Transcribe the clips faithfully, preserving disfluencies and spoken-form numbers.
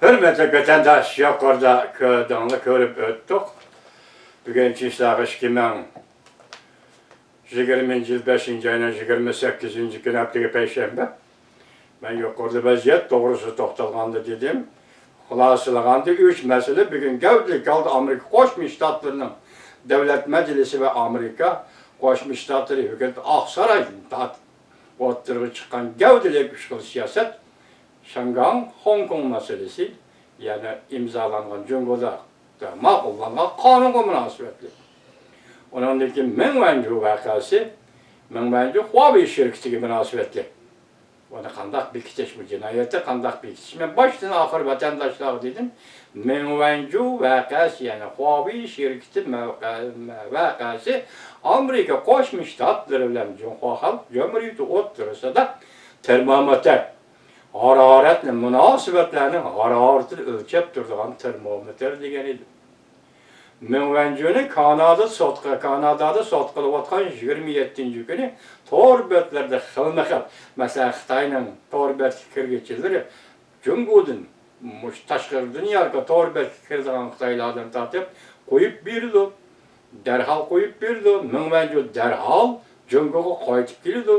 ھۆرمەتلىك ۋەتەنداش، يۇقىرىدا كۆردۈڭلار، كۆرۈپ ئۆتتۇق. بۈگۈن چىشلاغ ئىككى مىڭ يىگىرمىنچى يىل بەشىنچى ئاينىڭ يىگىرمە سەككىزىنچى كۈنى، ھەپتىگە پەيشەنبە. مەن يۇقىرىدا ۋەزىيەت توغرىسىدا توختالغاندا دېدىم. خۇلاسىلىغاندا، ئۈچ مەسىلە بۈگۈن گەۋدىلىك ھالدا ئامېرىكا قوشما شتاتلىرىنىڭ دۆلەت مەجلىسى ۋە ئامېرىكا قوشما شتاتلىرى ھۆكۈمىتى ئاقسارايدىن تارتىپ ئوتتۇرىغا چىققان گەۋدىلىك ئۈچ خىل سىياسەت، شياڭگاڭ، خوڭكوڭ مەسىلىسى، يەنى ئىمزالانغان جۇڭگودا ماقۇللانغان قانۇنغا مۇناسىۋەتلىك. ئۇنىڭدىن كېيىن مېڭ ۋەنجۇ ۋەقەسى، مېڭ ۋەنجۇ خۇاۋېي شىركىتىگە مۇناسىۋەتلىك. ئۇنى قانداق بېكىتىش، بۇ جىنايەتنى قانداق بېكىتىش؟ مەن باشتىن ئاخىر ۋەتەنداشلارغا دېدىم، مېڭ ۋەنجۇ ۋەقەسى، يەنى خۇاۋېي شىركىتى مەۋقە-، ۋەقەسى ئامېرىكا قوشما شتاتلىرى بىلەن جۇڭخۇا خەلق جۇمھۇرىيىتى ئوتتۇرىسىدا تېرمومېتىر، ھارارەتنى، مۇناسىۋەتلەرنىڭ ھارارىتىنى ئۆلچەپ تۇرىدىغان تېرمومېتىر دېگەن ئىدى. مېڭ ۋەنجۇنى كانادا سوتقا، كانادادا سوت قىلىۋاتقان يىگىرمە يەتتىنچى كۈنى تور بەتلىرىدە خىلمۇ خىل، مەسىلەن، خىتاينىڭ تور بەتكە كىرگۈچىلىرى جۇڭگودىن، مۇشۇ تاشقى دۇنياغا تور بەتكە كىرىدىغان خىتايلاردىن تارتىپ قويۇپ بېرىلىدۇ، دەرھال قويۇپ بېرىلىدۇ. مېڭ ۋەنجۇ دەرھال جۇڭگوغا قايتىپ كېلىدۇ.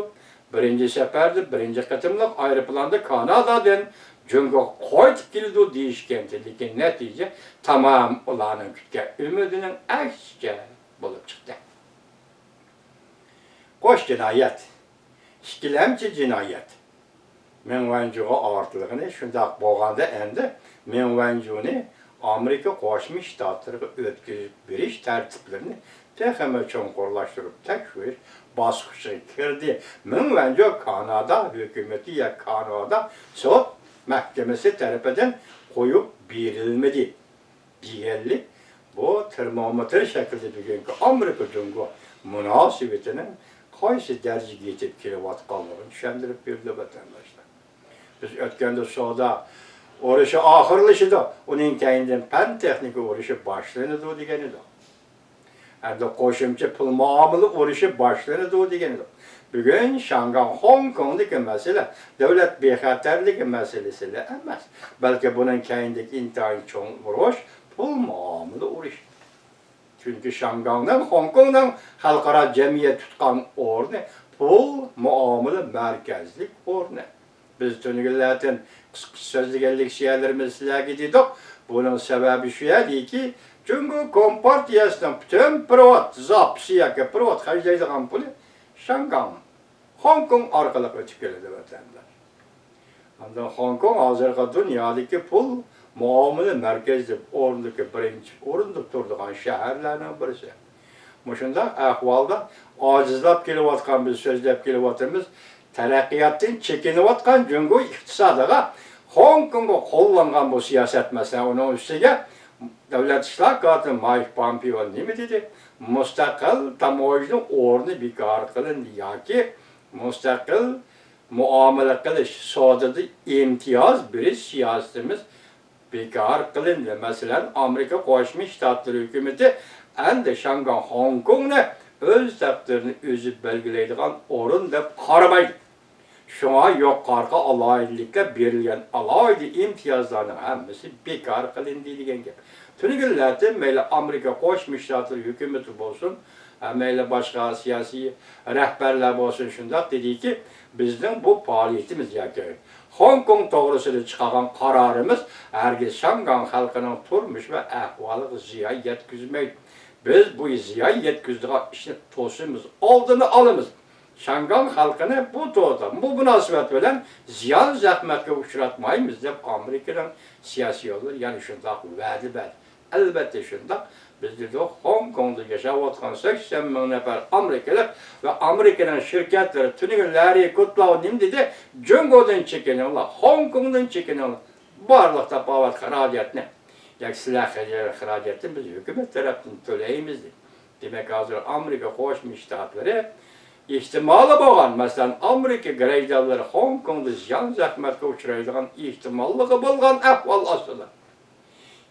بىرىنچى سەپەردە، بىرىنچى قېتىملىق ئايروپىلاندا كانادادىن جۇڭگوغا قايتىپ كېلىدۇ دېيىشكەنتى، لېكىن نەتىجە تامام ئۇلارنىڭ كۈتكەن ئۈمىدىنىڭ ئەكسىچە بولۇپ چىقتى. قوش جىنايەت، ئىككىلەمچى جىنايەت مېڭ ۋەنجۇغا ئارتىلغىنى. شۇنداق بولغاندا، ئەمدى مېڭ ۋەنجۇنى ئامېرىكا قوشما شتاتلىرىغا ئۆتكۈزۈپ بېرىش تەرتىپلىرىنى تېخىمۇ چوڭقۇرلاشتۇرۇپ تەكشۈرۈش باسقۇچىغا كىردى. مېڭ ۋەنجۇ كانادا ھۆكۈمىتى يا كانادا سوت مەھكىمىسى تەرىپىدىن قويۇپ بېرىلمىدى دېگەنلىك، بۇ تېرمومېتىر شەكلىدە بۈگۈنكى ئامېرىكا جۇڭگو مۇناسىۋىتىنىڭ قايسى دەرىجىگە يېتىپ كېلىۋاتقانلىقىنى چۈشەندۈرۈپ بېرىدۇ، ۋەتەنداشلار. بىز ئۆتكەندە سودا ئۇرۇشى ئاخىرلىشىدۇ، ئۇنىڭ كەينىدىن پەن تېخنىكا ئۇرۇشى باشلىنىدۇ دېگەن ئىدۇق. ئەمدى قوشۇمچە پۇل مۇئامىلە ئۇرۇشى باشلىنىدۇ دېگەن ئىدۇق. بۈگۈن شياڭگاڭ، خوڭكوڭدىكى مەسىلە دۆلەت بىخەتەرلىكى مەسىلىسىلا ئەمەس، بەلكى بۇنىڭ كەينىدىكى ئىنتايىن چوڭ ئۇرۇش پۇل مۇئامىلە ئۇرۇشى. چۈنكى شياڭگاڭنىڭ، خوڭكوڭنىڭ خەلقئارا جەمئىيەت تۇتقان ئورنى پۇل مۇئامىلە مەركەزلىك ئورنى. بىز تۈنۈگۈنلەردىن قىسقىچە سۆزلىگەنلىك شىئەلىرىمىز سىلەرگە دېدۇق. بۇنىڭ سەۋەبى شۇ ئەدىكى، جۇڭگو كومپارتىيەسىنىڭ پۈتۈن پېرېۋوت زاپىسى ياكى پېرېۋوت خەجلەيدىغان پۇلى شياڭگاڭ، خوڭكوڭ ئارقىلىق ئۆتۈپ كېلىدۇ، ۋەتەنداش. ئاندىن خوڭكوڭ ھازىرقى دۇنيادىكى پۇل مۇئامىلە مەركەزى دەپ ئورۇندىكى بىرىنچى ئورۇندا تۇرىدىغان شەھەرلەرنىڭ بىرسى. مۇشۇنداق ئەھۋالدا ئاجىزلاپ كېلىۋاتقان، بىز سۆزلەپ كېلىۋاتىمىز، تەرەققىياتتىن چېكىنىۋاتقان جۇڭگو ئىقتىسادىغا خوڭكوڭغا قوللانغان بۇ سىياسەت، مەسىلەن، ئۇنىڭ ئۈستىگە دۆلەت ئىشلار كاتىپى مايك پومپېئو نېمە دېدى؟ مۇستەقىل تاموژنا ئورنى بىكار قىلىندى ياكى مۇستەقىل مۇئامىلە قىلىش، سودىدا ئىمتىياز بېرىش سىياسىتىمىز بىكار قىلىندى. مەسىلەن، ئامېرىكا قوشما شتاتلىرى ھۆكۈمىتى ئەمدى شياڭگاڭ، خوڭكوڭنى ئۆز تەقدىرىنى ئۆزى بەلگىلەيدىغان ئورۇن دەپ قارىمايدۇ. شۇڭا يۇقىرىقى ئالاھىدىلىكلەر، بېرىلگەن ئالاھىدە ئىمتىيازلارنىڭ ھەممىسى بىكار قىلىندى دېگەن گەپ. تۈنۈگۈنلەردە مەيلى ئامېرىكا قوشما شتاتلىرى ھۆكۈمىتى بولسۇن، ھە، مەيلى باشقا سىياسىي رەھبەرلەر بولسۇن، شۇنداق دېدىكى، بىزنىڭ بۇ پائالىيىتىمىز ياكى خوڭكوڭ توغرىسىدا چىقارغان قارارىمىز ھەرگىز شياڭگاڭ خەلقىنىڭ تۇرمۇش ۋە ئەھۋالىغا زىيان يەتكۈزمەيدۇ. بىز بۇ زىيان يەتكۈزىدىغان ئىشنى توسىمىز، ئالدىنى ئالىمىز. شياڭگاڭ خەلقىنى بۇ توغرىدا، بۇ مۇناسىۋەت بىلەن زىيان زەخمەتكە ئۇچراتمايمىز، دەپ ئامېرىكىنىڭ سىياسىيونلىرى يەنە شۇنداق ۋەدە بەردى. ئەلۋەتتە شۇنداق. بىز دېدۇق، خوڭكوڭدا ياشاۋاتقان سەكسەن مىڭ نەپەر ئامېرىكىلىق ۋە ئامېرىكىنىڭ شىركەتلىرى تۈنۈگۈن لاررى كۇدلاۋ نېمە دېدى؟ جۇڭگودىن چېكىنىڭلار، خوڭكوڭدىن چېكىنىڭلار. بارلىق تاپاۋەت خىراجەتنى، ياكى سىلەر خىراجەتنى بىز ھۆكۈمەت تەرەپتىن تۆلەيمىز، دېدى. دېمەك، ھازىر ئامېرىكا قوشما شتاتلىرى ئېھتىمالى بولغان، مەسىلەن، ئامېرىكا گراژدانلىرى خوڭكوڭدا زىيان زەخمەتكە ئۇچرايدىغان ئېھتىماللىقى بولغان ئەھۋال ئاستىدا،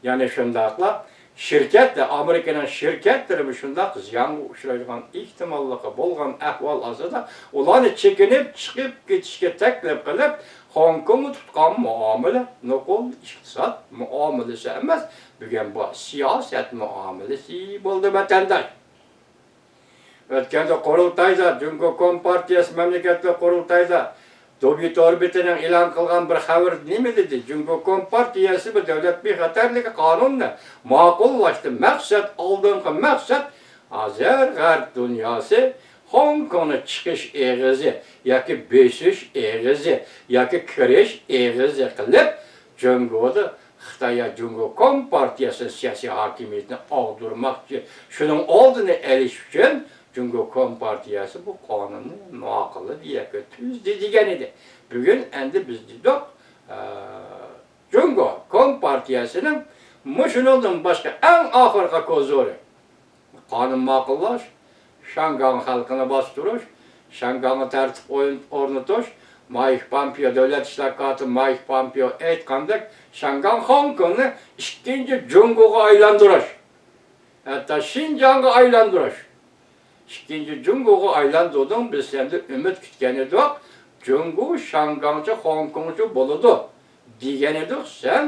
يەنە شۇنداقلا شىركەتلەر، ئامېرىكىنىڭ شىركەتلىرىمۇ شۇنداق زىيانغا ئۇچرايدىغان ئېھتىماللىقى بولغان ئەھۋال ئاستىدا، ئۇلارنى چېكىنىپ چىقىپ كېتىشكە تەكلىپ قىلىپ، خوڭكوڭغا تۇتقان مۇئامىلە نوقۇل ئىقتىساد مۇئامىلىسى ئەمەس، بۈگۈن بۇ سىياسەت مۇئامىلىسى بولدى، ۋەتەنداش. ئۆتكەندە قۇرۇلتايدا، جۇڭگو كومپارتىيەسى مەملىكەتلىك قۇرۇلتايدا دوبى تور بېتىنىڭ ئېلان قىلغان بىر خەۋىرىدە نېمە دېدى؟ جۇڭگو كومپارتىيەسى بۇ دۆلەت بىخەتەرلىكى قانۇنىنى ماقۇللاشتى. مەقسەت، ئالدىنقى مەقسەت، ھازىر غەرب دۇنياسى خوڭكوڭنى چىقىش ئېغىزى ياكى بېسىش ئېغىزى ياكى كىرىش ئېغىزى قىلىپ، جۇڭگودا خىتاي يا جۇڭگو كومپارتىيەسىنىڭ سىياسىي ھاكىمىيىتىنى ئاغدۇرماقچى. شۇنىڭ ئالدىنى ئېلىش ئۈچۈن جۇڭگو كومپارتىيەسى بۇ قانۇننى ماقۇللىدى ياكى تۈزدى دېگەن ئىدى. بۈگۈن ئەمدى بىز دېدۇق، ئە، جۇڭگو كومپارتىيەسىنىڭ مۇشۇنىڭدىن باشقا ئەڭ ئاخىرقى كوزىرى قانۇن ماقۇللاش، شياڭگاڭ خەلقىنى باستۇرۇش، شياڭگاڭغا تەرتىپ ئويۇن-، ئورنىتىش، مايك پامپېئو، دۆلەت ئىشلار كاتىپى مايك پامپېئو ئېيتقاندەك، شياڭگاڭ خوڭكوڭنى ئىككىنچى جۇڭگوغا ئايلاندۇرۇش، ھەتتا شىنجاڭغا ئايلاندۇرۇش. ئىككىنچى جۇڭگوغا ئايلاندۇردۇڭ، بىز سەندىن ئۈمىد كۈتكەن ئىدۇق، جۇڭگو شياڭگاڭچە، خوڭكوڭچە بولىدۇ دېگەن ئىدۇق. سەن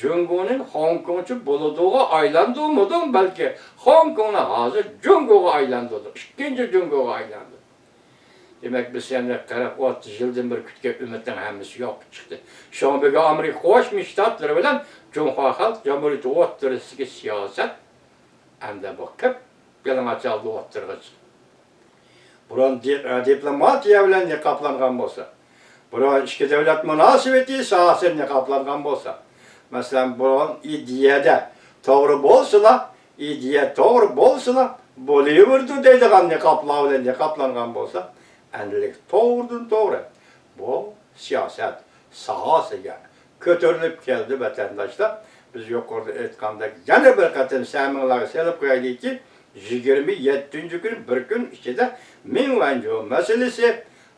جۇڭگونى خوڭكوڭچە بولىدۇغا ئايلاندۇرمىدىڭ، بەلكى خوڭكوڭنى ھازىر جۇڭگوغا ئايلاندۇردۇڭ، ئىككىنچى جۇڭگوغا ئايلاندۇردۇڭ. دېمەك، بىز سەندىن قىرىق، ئوتتۇز يىلدىن بېرى كۈتكەن ئۈمىدنىڭ ھەممىسى يوققا چىقتى. شۇڭا بۈگۈن ئامېرىكا قوشما شتاتلىرى بىلەن جۇڭخۇا خەلق جۇمھۇرىيىتى ئوتتۇرىسىدىكى سىياسەت ئەمدى بۇ قىپيالىڭاچ ھالدا ئوتتۇرىغا چىقتى. بۇرۇن دى-، دىپلوماتىيە بىلەن نىقابلانغان بولسا، بۇرۇن ئىككى دۆلەت مۇناسىۋىتى ساھەسى نىقابلانغان بولسا، مەسىلەن، بۇرۇن ئىدىيەدە توغرا بولسىلا، ئىدىيە توغرا بولسىلا، بولۇۋېرىدۇ دەيدىغان نىقابلار بىلەن نىقابلانغان بولسا، ئەمدىلىك توغرىدىن توغرا بۇ سىياسەت ساھەسىگە كۆتۈرۈلۈپ كەلدى، ۋەتەنداشلار. بىز يۇقىرىدا ئېيتقاندەك، يەنە بىر قېتىم سەمىڭلارغا سېلىپ قويايلىكى، يىگىرمە يەتتىنچى كۈنى بىر كۈن ئىچىدە مىڭ ۋەنجۇ مەسىلىسى،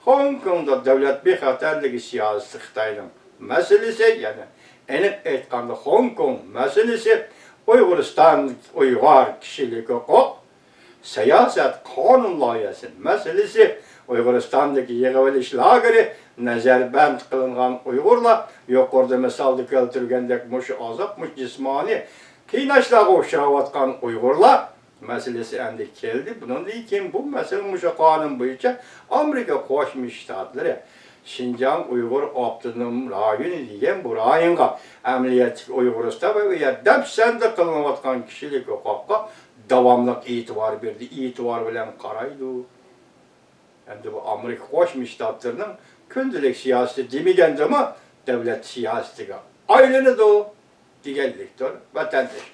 خوڭكوڭدا دۆلەت بىخەتەرلىكى سىياسىتى خىتاينىڭ مەسىلىسى، يەنى ئېنىق ئېيتقاندا خوڭكوڭ مەسىلىسى، ئۇيغۇرىستان، ئۇيغۇر كىشىلىك ھوقۇق، سىياسەت قانۇن لايىھەسى مەسىلىسى، ئۇيغۇرىستاندىكى يىغىۋېلىش لاگېرى، نەزەربەند قىلىنغان ئۇيغۇرلار، يۇقىرىدا مىسالدا كەلتۈرگەندەك مۇشۇ ئازاب، مۇشۇ جىسمانىي قىيناشلارغا ئۇچراۋاتقان ئۇيغۇرلار مەسىلىسى ئەمدى كەلدى. بۇنىڭدىن كېيىن بۇ مەسىلە مۇشۇ قانۇن بويىچە ئامېرىكا قوشما شتاتلىرى شىنجاڭ ئۇيغۇر ئاپتونوم رايونى دېگەن بۇ رايونغا، ئەمەلىيەتتىكى ئۇيغۇرىستان ۋە ئۇ يەردە دەپسەندە قىلىنىۋاتقان كىشىلىك ھوقۇققا داۋاملىق ئېتىبار بېرىدۇ، ئېتىبار بىلەن قارايدۇ. ئەمدى بۇ ئامېرىكا قوشما شتاتلىرىنىڭ كۈندىلىك سىياسىتى دېمىگەندىمۇ، دۆلەت سىياسىتىگە ئايلىنىدۇ دېگەنلىكتۇر، ۋەتەنداش.